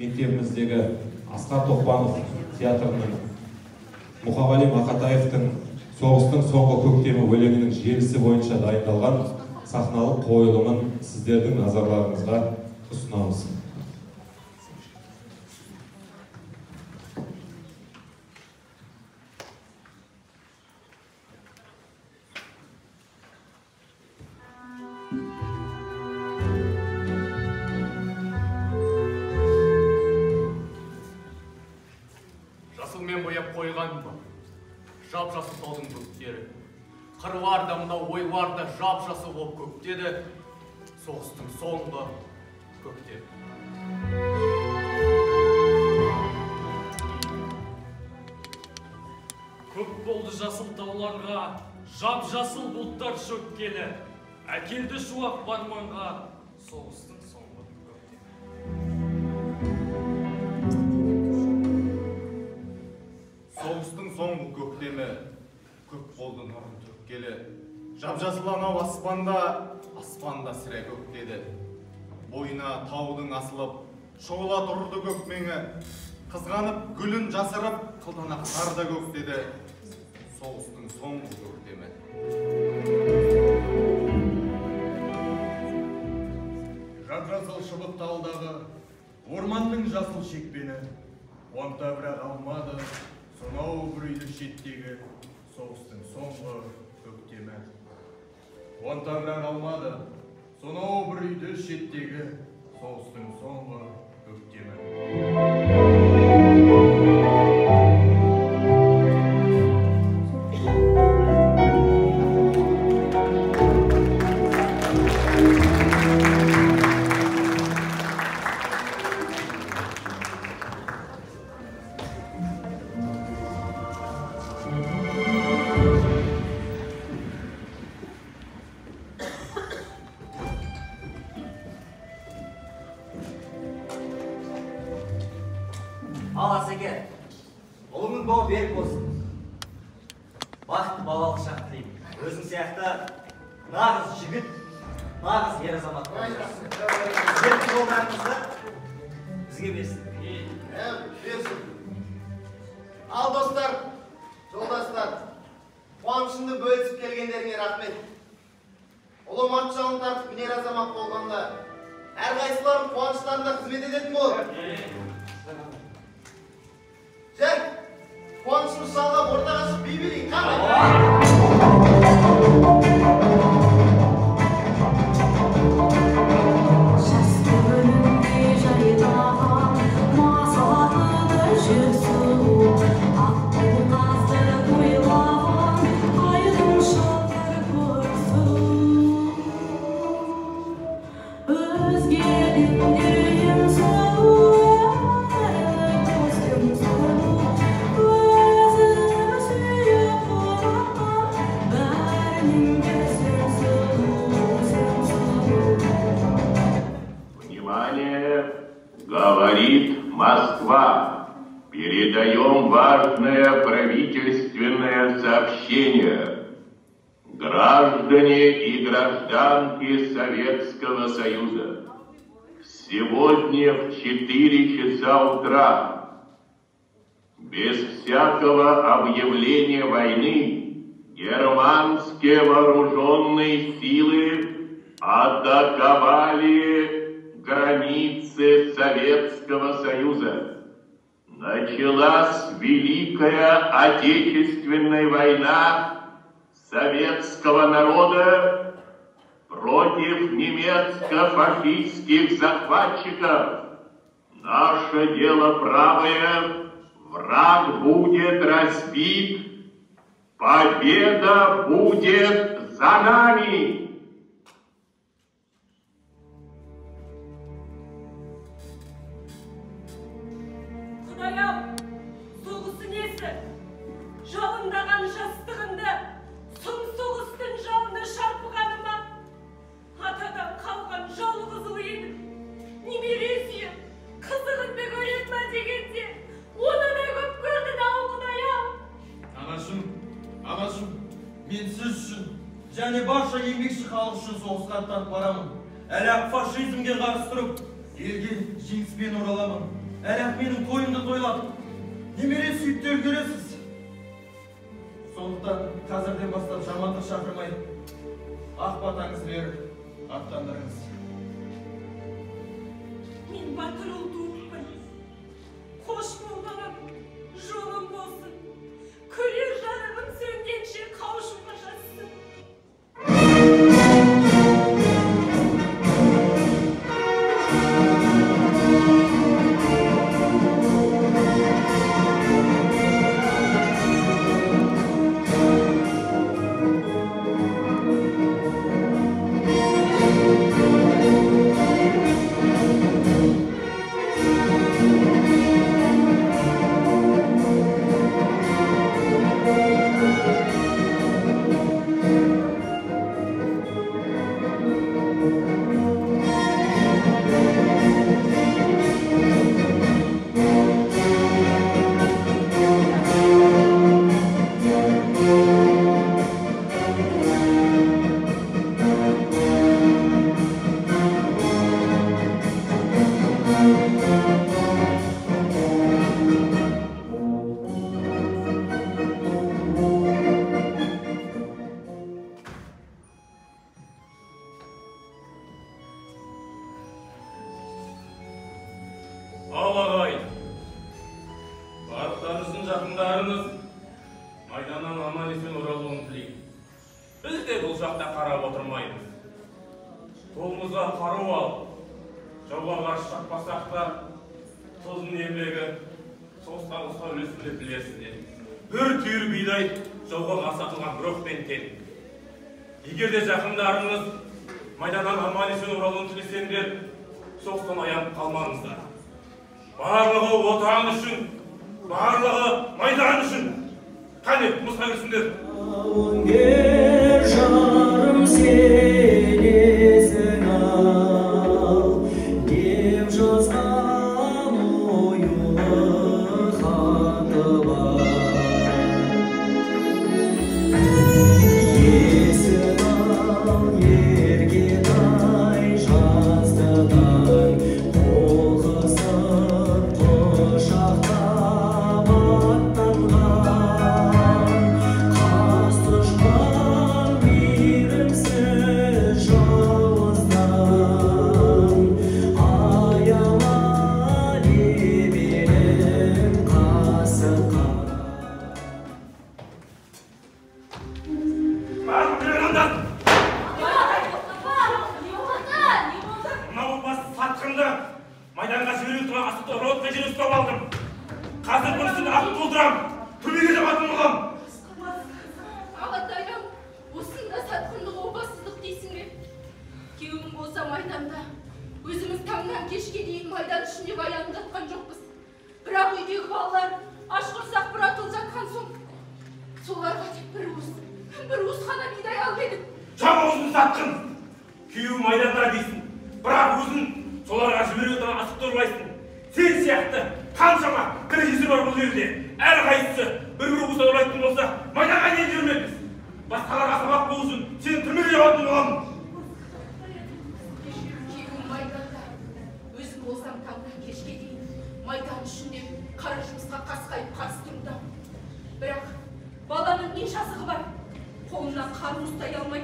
мектебіміздегі Асқар Тоқпанов театрының Мұқағали Мақатаевтың «Соғыстың соңғы көктемі» өлеңінің желісі бойынша дайындалған сахналық қойылымын сіздердің назарларыңызға ұсынамыз. Жасылмен бояп қойған жап-жасыл таудың бөктері, қырлар да мынау ойлар да жап-жасыл болып көктеді, соғыстың соңғы көктемі. Көп болды жасыл тауларға жап-жасыл бұлттар шөккелі, әкелді шуақ барманға соғыстың соңғы көктемі. Соғыстың соңғы көктемі, көп болды нұрын төккелі, жап-жасыл анау аспанда, аспанда сірә көктеді. Бойына таудың асылып, шұғыла тұрды көкмеңі, қызғанып гүлін жасырып, қылтанақтар да көктеді. Соғыстың соңғы көктемі. Жап-жасыл шыбық талдағы, орманның жасыл шекпені, қуанта бірақ алмады сонау бір үйді шеттегі соғыстың соңғы көктемі. Қуанта бірақ алмады сонау бір үйді шеттегі соғыстың соңғы көктемі. Ал Асеке, ұлыңның бауы берік болсын. Бақытты балалық шақ тілеймін. Өзің сияқты нағыз жігіт, нағыз ер азамат болсын. Сіздердің жолдарыңызды бізге берсін. Берсін. Ал достар, жолдастар, қуанышымды бөлісіп келгендеріңе рахмет. Ұлым ат жалын тартып ер азамат болғанда, әрқайсыларың қуаныштарында қызмет ететін болады. Жә, қуанышымыз жалғап ортаға шығып би билейік, қандай? Жас көңілде жайнаған масатыды жер сұлу, ақ қазды ойлаған айдын шалқар көрсу. Өзгеден дейін сұлу, көзден сұлу, өзім сүйіп қуанған бәрінен де сен сұлу, сен сұлу. Внимание! Говорит Москва. Передаем важное правительственное сообщение. Граждане и гражданки Советского Союза, сегодня в 4 часа утра, без всякого объявления войны, германские вооруженные силы атаковали границы Советского Союза. Началась Великая Отечественная война советского народа против немецко-фашистских захватчиков. Наше дело правое, враг будет разбит, победа будет за нами! Құдай-ау, соғысы несі? Жалындаған жастығында сұм соғыстың жалыны шарпығаны ма? Атадан қалған жалғыз ұл едім. Немере сүйіп, қызығымды көрем ма дегенде, оны да көп көрдің-ау, Құдай-ау. Анашым, анашым, мен сіз үшін және барша еңбекші халық үшін соғысқа аттанып барамын. Әлі ақ фашизмге қарсы тұрып, елге жеңіспен ораламын. Әлі-ақ менің тойымды тойлап, немере сүйіп те үлгересіз. Сондықтан қазірден бастап жамандық шақырмай, ақ батаңыз беріп, аттандырыңыз. Мен батыр ұл туыппын. Қош бол балам, жолың болсын. Көрер жарығым сөнгенше қауышуға жазсын. Ал ағайын, барлықтарыңыздың жақындарыңыз майданнан аман-есен оралуын тілеймін. Біз де бұл жақта қарап отырмаймыз. Қолымызға қару алып, жауға қарсы шаппасақ та, тылдың еңбегі соғысқа қосқан үлесін де білесіздер. Бір түйір бидай жауға қарсы атылған бір оқпен тең. Егер де жақындарыңыз майданнан аман-есен оралуын тілесеңдер, соғыстан аянып қалмаңыздар. Барлығы отан үшін, барлығы майдан үшін. Қане, жұмысқа кірісіңдер. Жауынгер жарым сенесің ал, деп жазған оюлы хаты бар. Есін ал, еркетай жаздыдай, қол қысып құшақтап аттанған. Қас дұшпан мейірімсіз жауыздан, аяла деп елім қасыққа. Барлық мейрамдар! Мынау бас сатқынды майданға жіберуге тұрған асықты ротқа жерге ұстап алдым. Қазір бұнысын ақ толтырам, түрмеге жабатын боламын. Ағатайым, осында сатқындық опасыздық дейсің бе? Күйеуім болса майданда, өзіміз таңнан кешке дейін майдан ішінде аянып жатқан жоқпыз. Бірақ үйдегі балалар аш құрсақ бір атылып жатқан соң, соларға тек бір уыс қана бидай алып едік. Жап аузын сатқын! Күйеуі майданда дейсің, бірақ өзің соларға жіберуге тұрған асықты ұрлайсың. Сен сияқты қаншама тірі жесір бар бұл елде. Әрқайсысы бір-бір уыстан ұрлайтын болса, майданға не жібермекпіз? Басқаларға сабақ болу үшін сені түрмеге жабатын боламын. Күйеуім майданда, өзім болсам таңнан кешке дейін майдан ішінде қара жұмысқа қасқайып қарсы тұрудамын. Бірақ баланың не жазығы бар? Қолына қару ұстай алмай,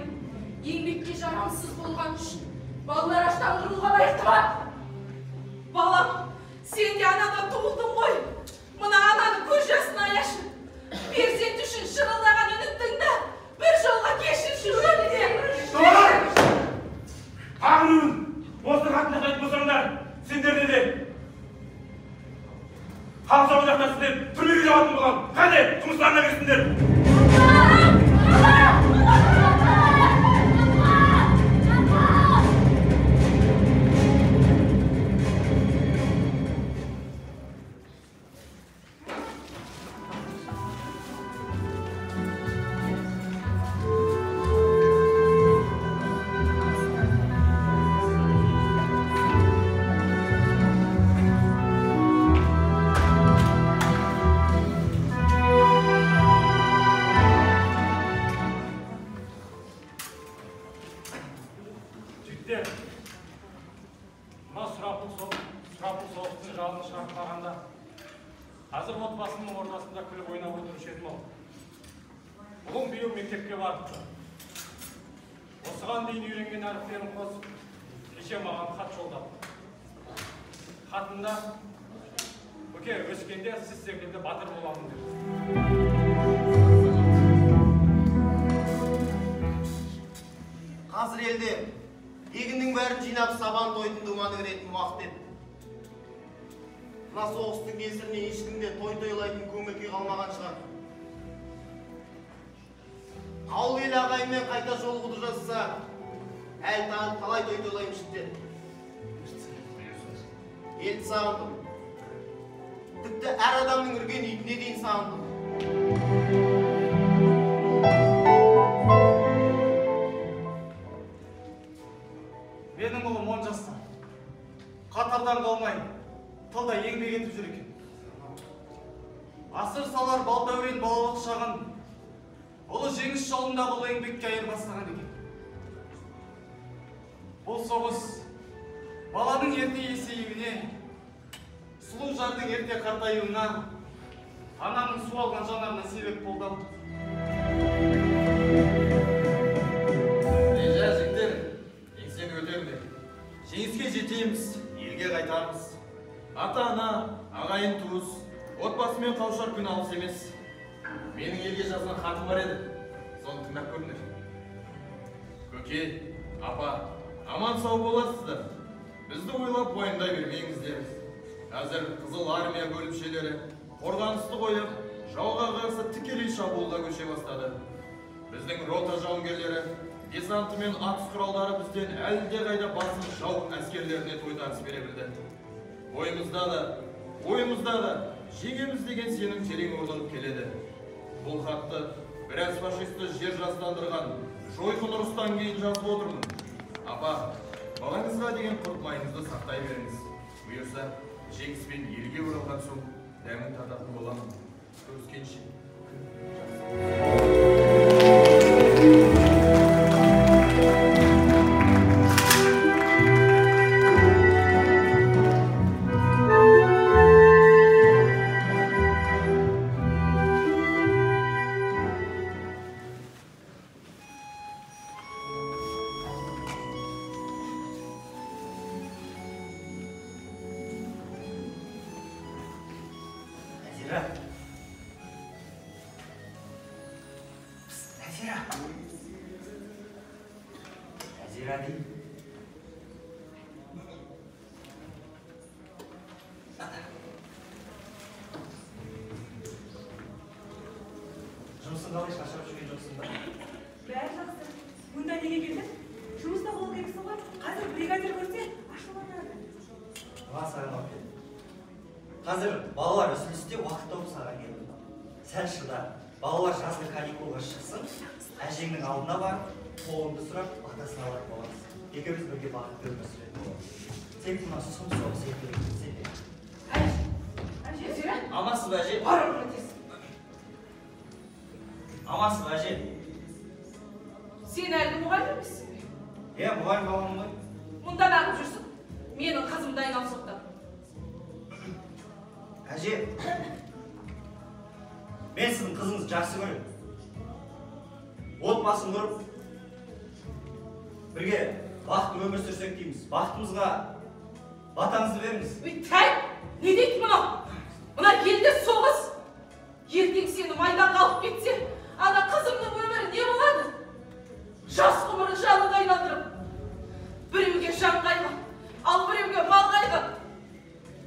еңбекке жарамсыз болған үшін балалар аштан қырылуға лайықты ма? Балам, сен де анадан туылдың ғой. Мына ананың көз жасын аяшы. Перзент үшін шырылдаған үнін тыңда. Бір жолға кешірші өлді. Солар! Тағы біреуін осы қатын жақтайтын болсаңдар, сендерді де халық жауы жақтасың деп түрмеге жабатын боламын. Қане, жұмыстарына кірісіңдер. шарықтағанда, қазір отбасымның ортасында күліп ойнап отырушы едім ау. Ұлым биыл мектепке барыпты. Осыған дейін үйренген әріптерін қосып, кеше маған хат жолдапты. Хатында, көке, өскенде сіз секілді батыр боламын деп. Қазір елде егіннің бәрін жинап сабан тойдың думаны кіретін уақыт еді. Мына соғыстың кесірінен ешкімде той тойлайтын көңіл күй қалмаған шығар. Ауыл ел ағайынмен қайта жолығуды жазса, әлі талай той тойлаймын жігіттер. Елді сағындым. Тіпті әр адамның үрген итіне дейін сағындым. Менің ұлым 10 жаста. Қатардан қалмай, тылда еңбек етіп жүр екен. Асыр салар балдәурен балалық шағын ұлы жеңіс жолындағы ұлы еңбекке айырбастаған екен. Бұл соғыс баланың ерте есеюіне, сұлу жардың ерте қартаюына, ананың су алған жанарына себеп болды. Режа, жігіттер, еңсені көтеріңдер. Жеңіске жетеміз, елге қайтамыз. Ата-ана, ағайын туыс, отбасымен қауышар күн алыс емес. Менің елге жазған хатым бар еді, соны тыңдап көріңдер. Көке, апа, аман сау боласыздар. Бізді ойлап уайымдай бермеңіздер. Қазір Қызыл армия бөлімшелері қорғанысты қойып, жауға қарсы тікелей шабуылға көше бастады. Біздің рота жауынгерлері, десанты мен атыс құралдары бізден әлдеқайда басым жау әскерлеріне тойтарыс бере білді. Ойымызда да жеңеміз деген сенім терең орнығып келеді. Бұл хатты біраз фашисті жер жастандырған жойқын ұрыстан кейін жазып отырмын. Апа, балаңызға деген құрт майыңызды сақтай беріңіз. Бұйырса, жеңіспен елге оралған соң дәмін тататын боламын. Көріскенше күн жақсы. Әзира деймін. Жұмысың қалай, шаршап жүрген жоқсың ба? Бәрі жақсы. Мұнда неге келдің? Жұмыста болу керексің ғой. Қазір бригадир көрсе, ашуланады. Маған саған алып келдім. Қазір балалар үзілісте уақыт тауып саған келдім. Сәл шыда. Балалар жазғы каникулға шықсын, әжеңнің алдына барып, қолыңды сұрап, батасын алатын боламыз. Екеуміз бірге бақытты өмір сүретін боламыз. Тек мына сұм соғыс ертерек бітсе де. Әже, Әзира. Амансыз ба, әже? Бар орнына тез. Амансыз ба, әже? Сен әлгі мұғалім емессің бе? Иә, мұғалім баламын ғой. Мұнда неғып жүрсің? Менің қызымды айналып соқтап. Әже, мен сіздің қызыңызды жақсы көремін. Отбасын құрып, бірге бақытты өмір сүрсек дейміз. Бақытымызға батаңызды беріңіз. Өй, тәй, не дейді мынау? Мына елде соғыс. Ертең сені майданға алып кетсе, ана қызымның өмірі не болады? Жас ғұмырын жанына айналдырып, біреуге жан қайғы, ал біреуге мал қайғы.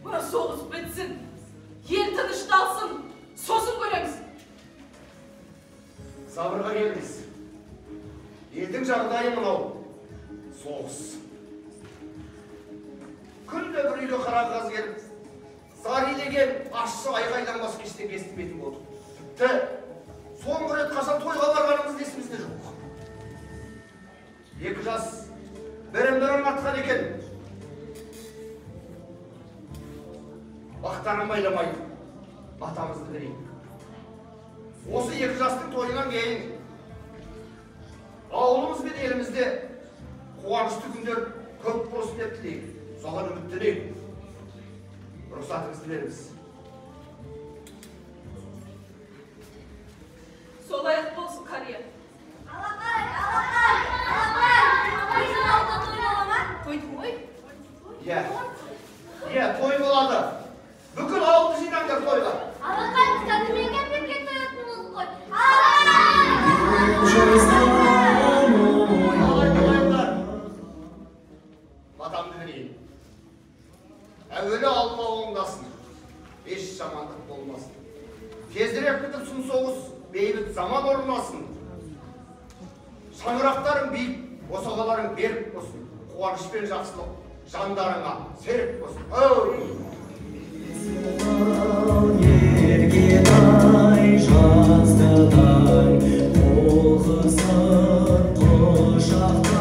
Мына соғыс бітсін, ел тынышталсын, сосын көреміз. Сабырға келіңіз. Елдің жағдайы мынау. Соғыс. Күнде бір үйлі қара қаз келіп, зар илеген ащы айғайдан басқа ештеңе естімейтін болдық. Тіпті соңғы рет қашан тойға барғанымыз есімізде жоқ. Екі жас бірін-бірін атқан екен. Бақтарын байламай, батамызды берейік. Осы екі жастың тойынан кейін ауылымыз бен елімізде қуанышты күндер көп болсын деп тілейік. Соған үміттенейік. Рұқсатыңызды беріңіз. Солай-ақ болсын, қария. Алақай, алақай, алақай! Біздің ауылда той бола ма? Тойдың ғой? Иә, иә, той болады. Бүкіл ауылды жинаңдар тойға. Алақай, біз әдіменге бірге тоятын болдық қой. Алақай! Батамды берейін. Әуелі Алла оңдасын, еш жамандық болмасын. Тезірек бітіп сұм соғыс, бейбіт заман орнасын. Шаңырақтарың биік, босағаларың берік болсын. Қуаныш пен жақсылық жандарыңа серік болсын. Әумин. Еркетай жаздыдай, қол қысып құшақтап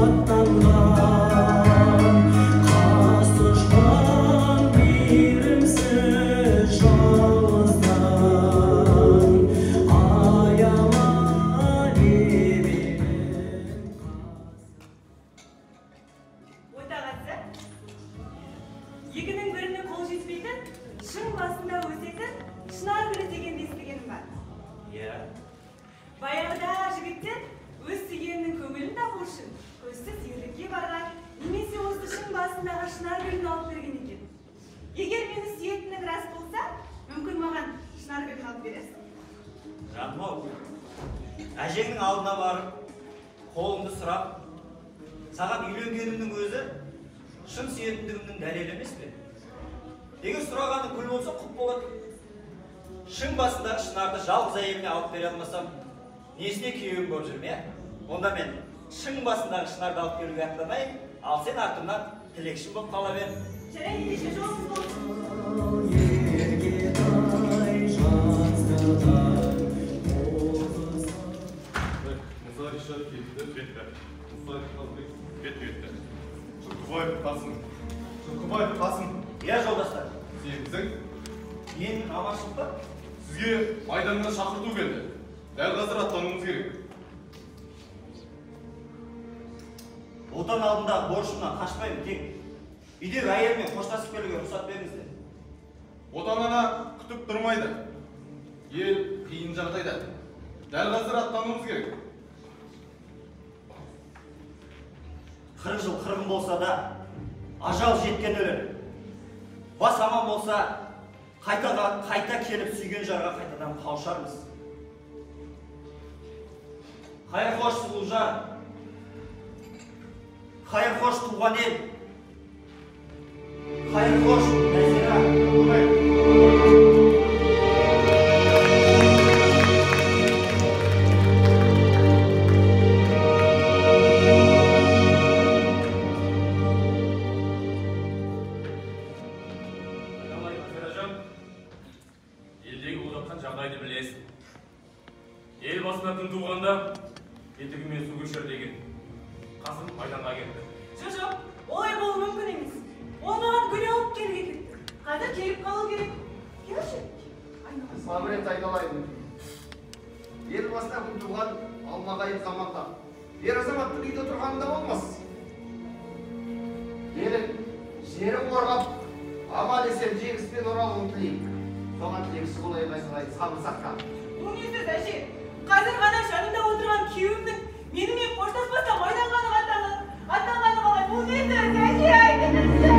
аттанған, қас дұшпан мейірімсіз жауыздан, аяла лебелін. Отағасы, екінің біріне қол жетпейтін, шың басында өсетін шынар гүлі дегенді естігенім бар. Иә. Баяғыда жігіттер өз сүйгенінің көңілін табу үшін көзсіз ерлікке барған немесе осы шың басындағы шынар гүлін алып берген екен. Егер мені сүйетінің рас болса, мүмкін маған шынар гүлін алып берерсің. Жаным-ау, әжеңнің алдына барып, қолыңды сұрап, саған үйленгенімнің өзі шын сүйетіндігімнің дәлелі емес пе? Егер сұрағаның гүл болса, құп болады. Шың басындағы шынарды жалғыз әйеліме алып бере алмасам, несіне күйеуім болып жүрмін, иә? Онда мен шың басындағы шынарды алып келуге аттанайын, ал сен артымнан тілекшім болып қала бер. Жарайды, ендеше жолыңыз болсын. Еркетай жаздыдай, қол қысып. Мұса Ришат кетті. Кетті. Мұса Қазбек кетті, кетті. Жылқыбаев Қасым. Жылқыбаев Қасым. Иә, жолдастар. Сенбісің? Мен аманшылық па? Сізге майданнан шақырту келді. Дәл қазір аттануыңыз керек. Отан алдындағы борышымнан қашпаймын, тек үйдегі әйеліммен қоштасып келуге рұқсат беріңіздер. Отан ана күтіп тұрмайды. Ел қиын жағдайда. Дәл қазір аттануымыз керек. 40 жыл қырғын болса да, ажал жеткен өлер. Бас аман болса, қайта келіп сүйген жарға қайтадан қауышармыз. Қайыр қош сұлу жар, қайыр қош туған ел, қайыр қош Нәзира. Айналайын, Назиражан, елдегі болып жатқан жағдайды білесің. Ел басына күн туғанда етігімен су кешер деген. Қасым майданға кетті. Жоқ, олай болуы мүмкін емес. Ол маған гүл алып келуге кетті. Қазір келіп қалу керек. Келші. Айналайын. Сабыр ет айналайын. Ел басына күн туған алмағайып заманда ер азаматтың үйде тұрғанында болмас. Елін, жерін қорғап, аман есен жеңіспен оралуын тілеймін. Соған тілекші болайын айналайын, сабыр сақта. Бұл не сөз, әже? Қазір ғана жанымда отырған күйеуімнің менімен қоштаспастан майданға аттанғаны қалай? Бұл не сөз, әже, айтыңызшы?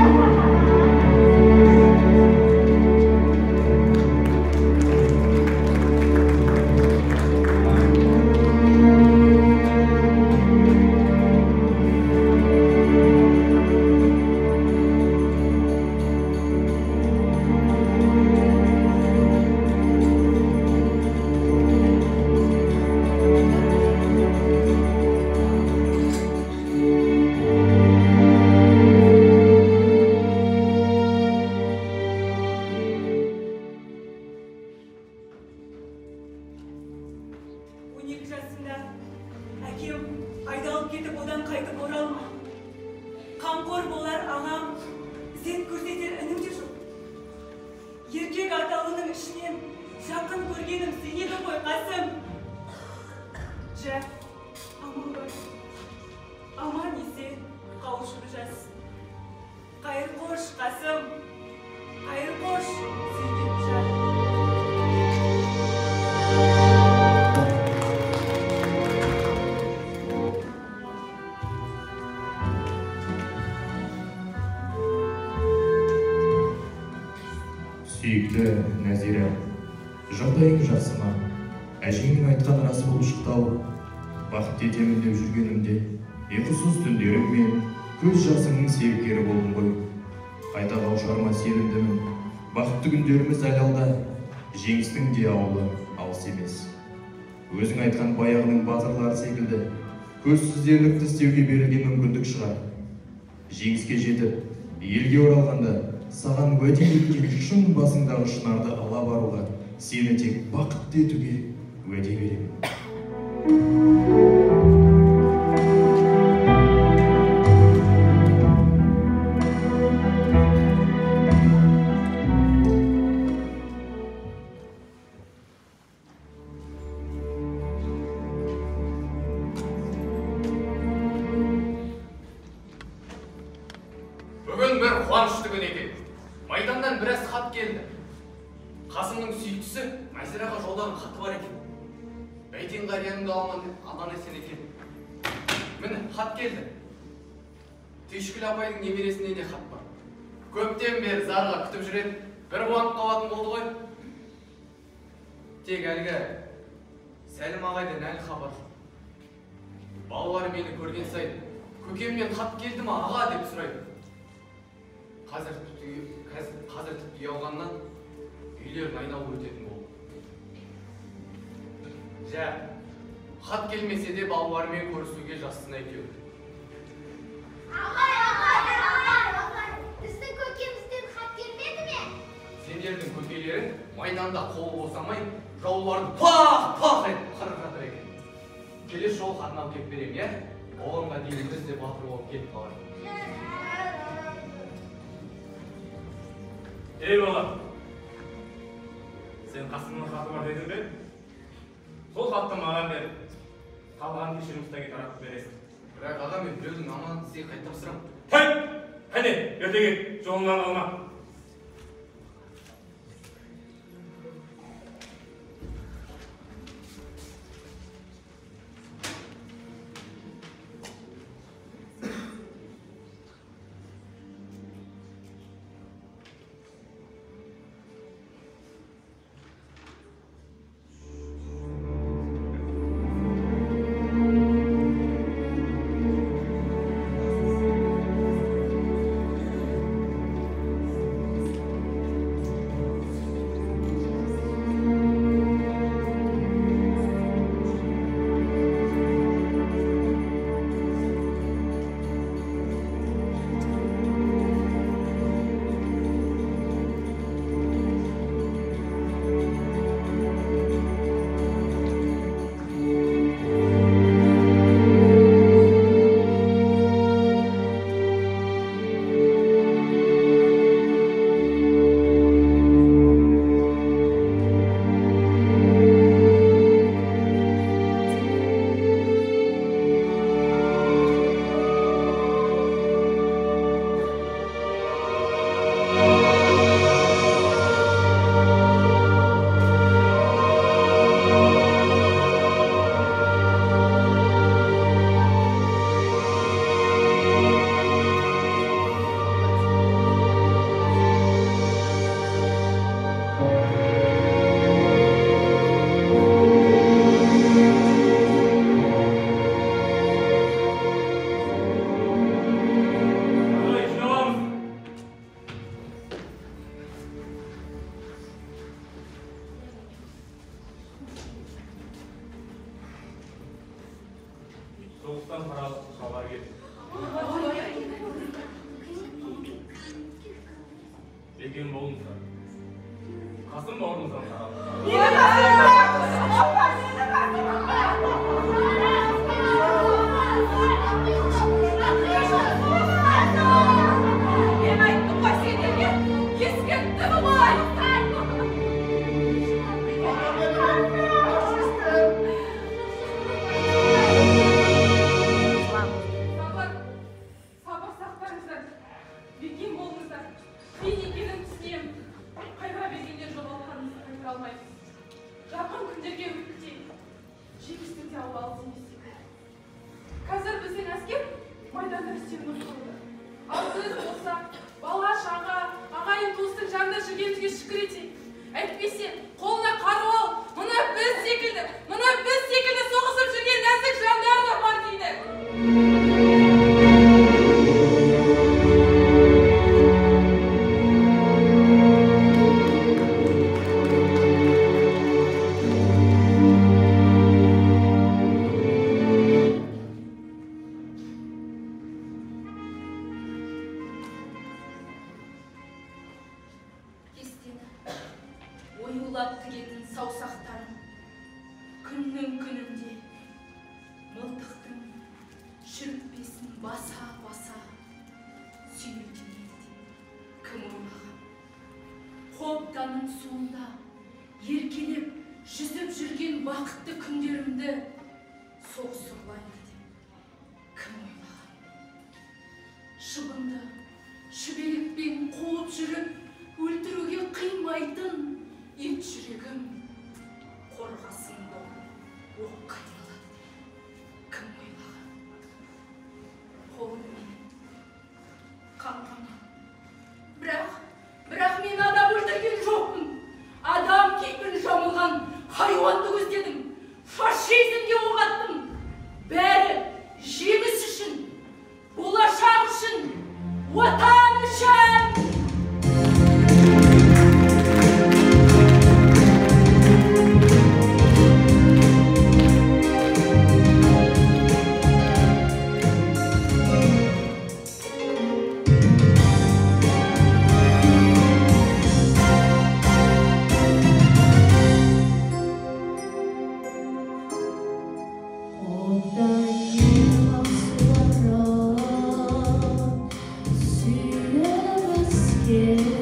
Аман есен қауышуды жазсын. Қайыр қош, Қасым. Сүйікті Нәзира, жағдайың жақсы ма? Әжеңнің айтқан рас болып шықты-ау. Бақытты етемін деп жүргенімде, ұйқысыз түндерің мен көз жасыңның себепкері болдым ғой. Қайта қауышарыма сенімдімін. Бақытты күндеріміз әлі алда, жеңістің де ауылы алыс емес. Өзің айтқан баяғының батырлары секілді көзсіз ерлікті істеуге берілген мүмкіндік шығар. Жеңіске жетіп, елге оралғанда саған уәде еткен шың басыңдағы шынарды ала баруға, сені тек бақытты етуге уәде беремін. Бүгін бір қуанышты күн екен. Майданнан біраз хат келді. Қасымның сүйіктісі Назираға жолдаған хаты бар екен. Бәйтен қарияның да аман есен екен. Міне, хат келді. Түйшікіл апайдың немересінен де хат бар. Көптен бері зарыға күтіп жүреді, бір қуанып қалатын болды ғой. Тек әлгі Сәлім ағайдан әлі хабар жоқ. Балалар мені көрген сайын көкемнен хат келді ма, аға деп сұрайды. Қазір тіпті ұялғаннан үйлерін айналып өтетін болды. Жә, хат келмесе де балалармен көрісуге жазсын әйтеуір. Ағай, ағай, ағай, ағай, біздің көкемізден хат келмеді ме? Сендердің көкелерің майданда қолы босамай, жауларын пах-пах етіп қырып жатыр екен. Келесі жолы хатын алып келіп беремін, иә? Оғанға дейін біз де батыр болып кетіп қалар. Ей бала, сен Қасымның хаты бар дедің бе? Сол хатты маған бер. Қалғанын кеше жұмыстан кейін таратып бересің. Бірақ аға, мен біреудің аманатын сізге қайта тапсырамын. Тай! Қане, ерте кет, жолыңнан қалма. Соғыстан хабар келді. Бекем болыңыздар. Қасым бауырымыздан таралды. Мен айттым ғой сендерге, ескерттім ғой. Сабыр сақтаңыздар, бекем болыңыздар. Қиын екенін түсінемін. Қайғыра бергенде жоғалтқанымызды қайтара алмаймыз. Жақын күндерге үміттейік. Жеңістің де ауылы алыс емес секілді. Қазір біздің әскер майданда үстемдік құрды. Ал біз болса, бала шаға, ағайын туыстың жанында жүргенімізге шүкір етейік. Әйтпесе, қолына қару алып, мына біз секілді, мына біз секілді соғысып жүрген нәзік жандар да бар дейді. Кестені оюлап тігетін саусақтарым күннің күнінде мылтықтың шүріппесін баса-баса сүйретеді деп кім ойлаған? Қобданың суында еркелеп жүзіп жүрген бақытты күндерімді соғыс ұрлайды деп кім ойлаған? Шыбынды шүберекпен қуып жүріп өлтіруге қимайтын ет жүрегім қорғасын болып оққа айналады деп кім ойлаған? Қолым менің қан-қанған. Бірақ мен адам өлтірген жоқпын. Адам кейпін жамылған хайуанды көздедім. Фашизмге оқ аттым. Бәрі жеңіс үшін, болашақ үшін, Отан үшін! Yeah.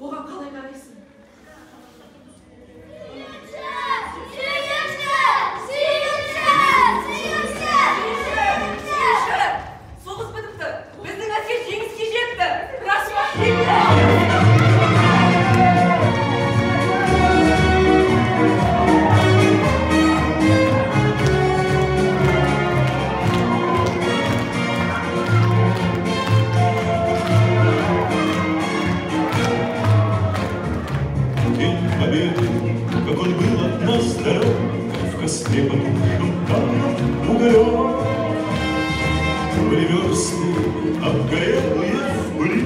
Оған қалай қарайсың? Сүйінші! Сүйінші! Сүйінші! Сүйінші! Соғыс бітіпті. Біздің әскер жеңіске жетті. Рас па? День Победы, как он был от нас далек, в костре потухшем камнем уголек. Были версты, обгорелые в пыли,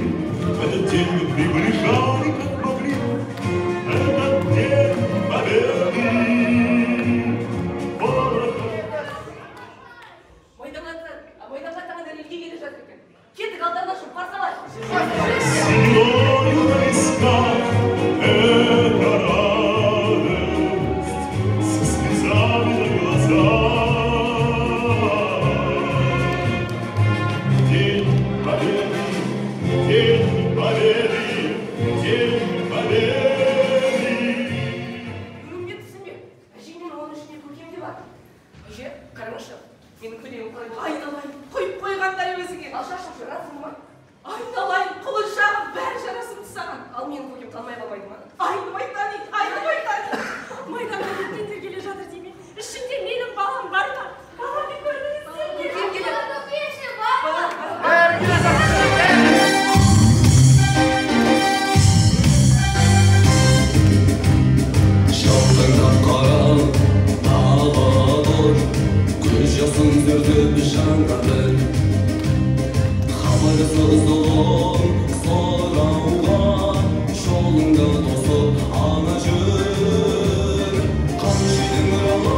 этот день мы приближали, как могли. Этот день Победы. Майданға таңдан елге келе жатыр екен. Кеттік, алдарына шығып қарсы алайық. Синевою на висках эта радость, со слезами на глазах. День Победы, День Победы, День Победы. Бүгінге түсінбе. Әжеңнен оның ішінде көкем де бар. Әже, қараңызшы, менің көйлегім қалай болды? Айналайын, қойып қойғандай өзіңе. Ал шашым жарасымды ма? Айналайын, құлыншағым, бәрі жарасымды саған. Ал менің көкем танымай қалмайды ма? Айнымай таниды, айнымай таниды. Майданға кеткендер келе жатыр деме. Ішінде менің балам бар ма? Баламды көрдіңіздер ме? Көкем келеді. Көкемше бар ма? Бәрі келе жатыр. Жалтаңдап қара далалар, көз жасын сүртіп жанады. Хабарсыз ұлым сұрауға, жолыңды тосып ана жүр. Қаншидың ұралы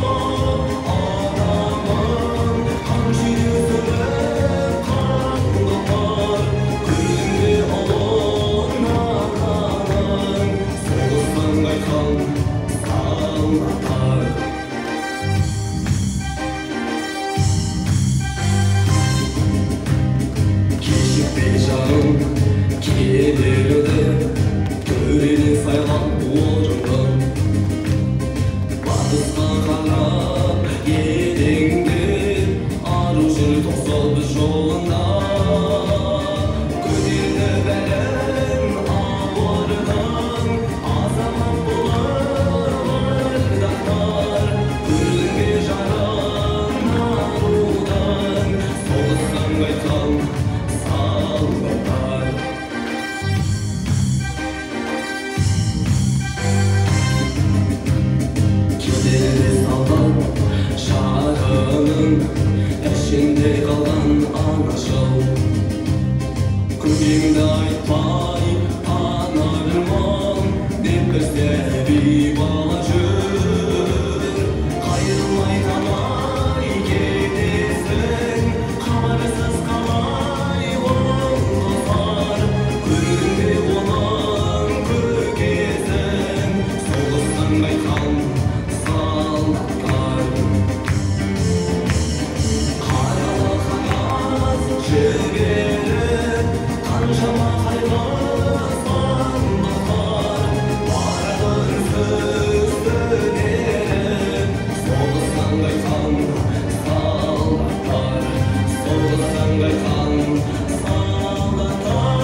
адамын, қаншиды сүріп қаңғытар. Көрдің бе ұлын ананың, соғыстан қайтқан солдаттар. Кешікпе жаным келерді, төрелі сайлап орынды. Батысқа қарап елеңдеп, ару жүр тосып жолында. Көтерді бәрін ауырдан, азамат болып ардақтар. Көрдің бе жарын арудан, соғыстан қайтқан солдаттар. Кетеді солдат жарының, әшеңде қалған анашыл. Көкеңді айтпай танырмын, деп бір сәби бала жүр. Қайырылмай қалай кетесің, хабарсыз қалай ол тосар. Көрдің бе оның көкесін, соғыстан қайтқан солдаттар. Қаралы қағаз жіберіп, қаншама қайғы сандықтар. Барды үнсіз түнеріп, соғыстан қайтқан солдаттар. Соғыстан қайтқан солдаттар.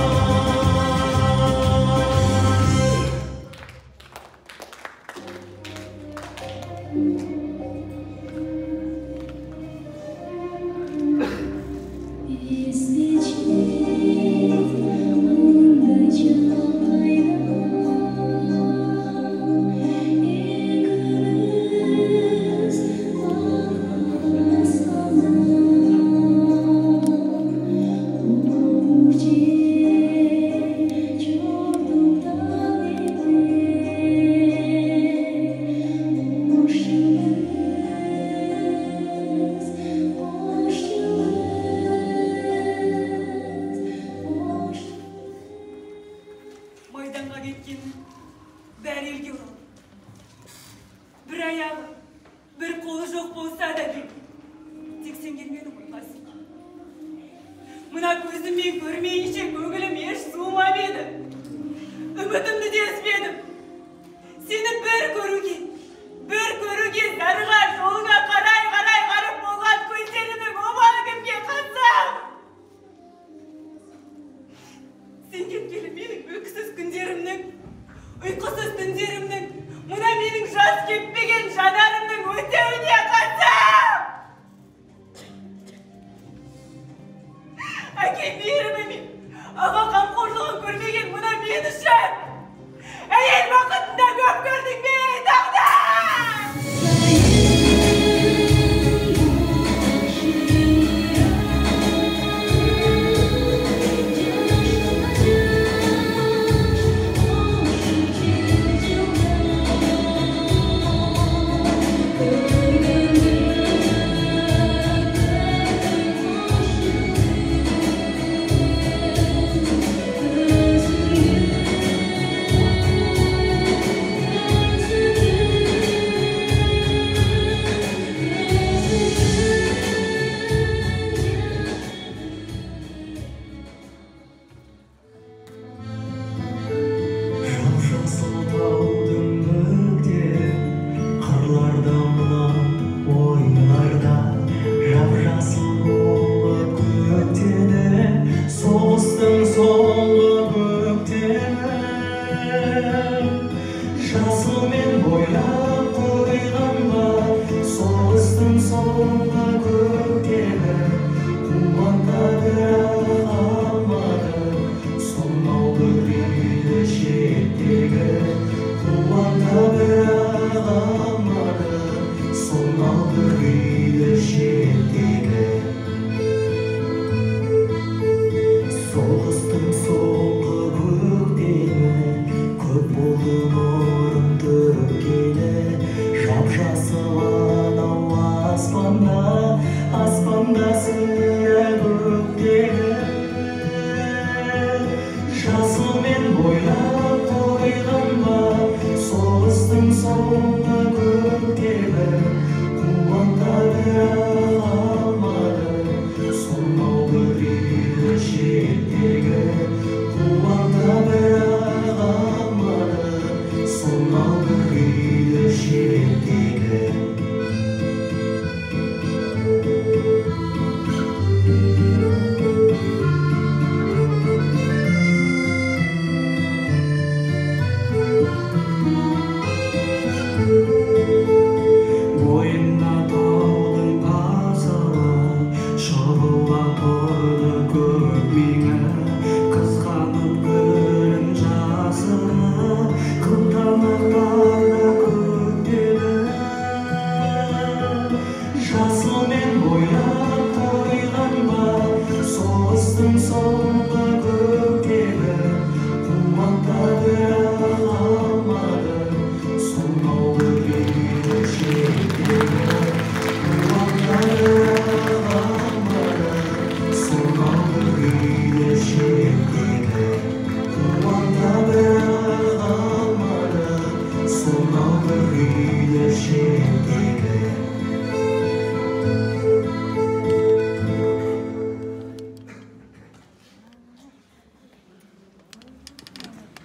Майданға кеткеннің бәрі елге оралды. Бір аяғы, бір қолы жоқ болса да келді. Тек сен келмедің ғой, Қасым. Мына көзіммен көрмейінше көңілім еш суымап еді. Үмітімді де үзбедім. Сені бір көруге, бір көруге зарыға жолыңа қарай-қарай ғарып болған көздерімнің обалы кімге қасам? Сен кеткелі менің өксіз күндерімнің, ұйқысыз түндерімнің, мына менің жас кеппеген жанарымның өтеуіне қасам! Әке мейірімі мен, аға қамқорлығын көрмеген мына мен үшін әйел бақытында көп көрдің бе, тағдыр?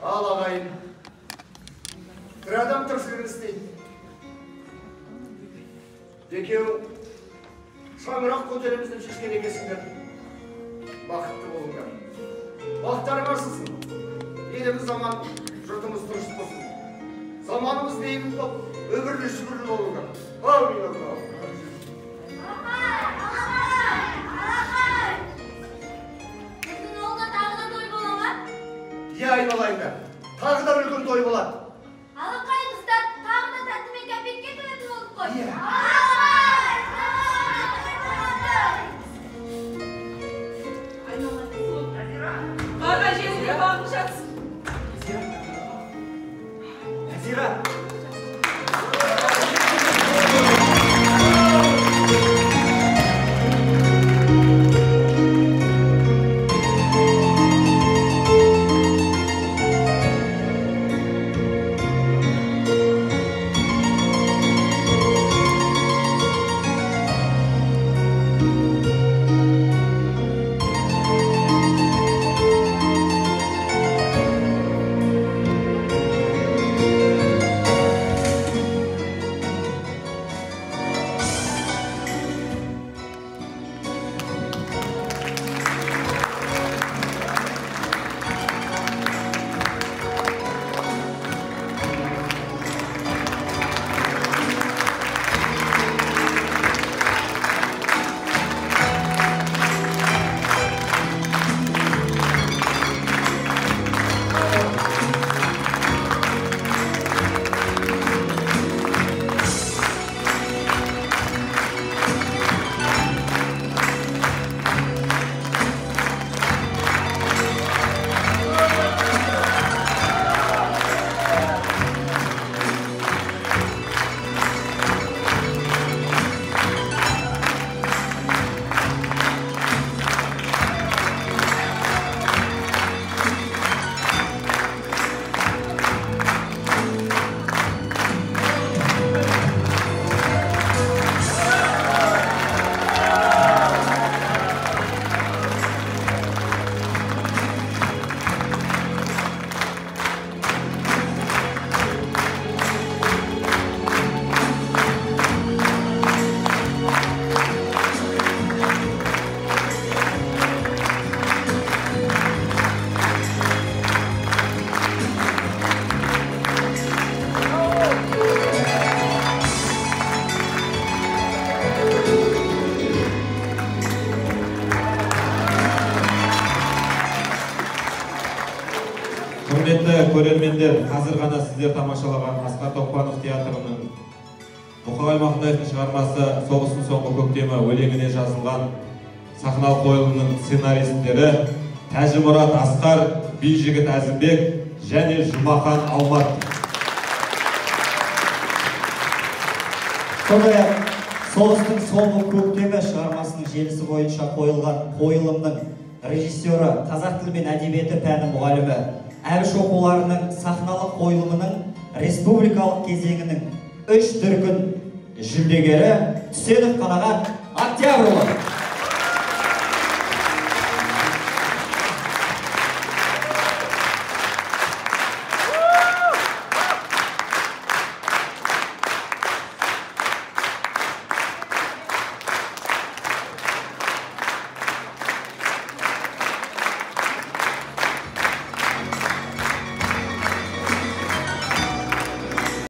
Ал ағайын, бір адам тіршілігін істейді. Екеуің шаңырақ көтереміз деп шешкен екенсіңдер. Бақытты болыңдар. Бақтарың ашылсын. Еліміз аман, жұртымыз тыныш болсын. Заманымыз бейбіт болып, өмірлі шүкірлі болыңдар. Әумин. Біздің ауылда тағы да той бола ма? Иә, айналайындар, тағы да үлкен той болады. Алақай, біз тағы да тәтті мен кәмпитке тоятын болдық қой. Иә. Барға жерінде бағып жатсын. Нәзира! Көрермендер, қазір ғана сіздер тамашалаған Асқар Тоқпанов театрының Мұқағали Мақатаевтың шығармасы «Соғыстың соңғы көктемі» өлеңіне жазылған сахналық қойылымның сценаристері Тәжімұрат Асқар, Бижігіт Әзімбек және Жұмахан Алмат. Сондай-ақ «Соғыстың соңғы көктемі» шығармасының желісі бойынша қойылған қойылымның режиссері, қазақ тілі мен әдебиеті пәні мұғалімі, Әбіш оқуларының сахналық қойылымының республикалық кезеңінің 3 дүркін жүлдегері Түсенов Қанағат Октябрұлы.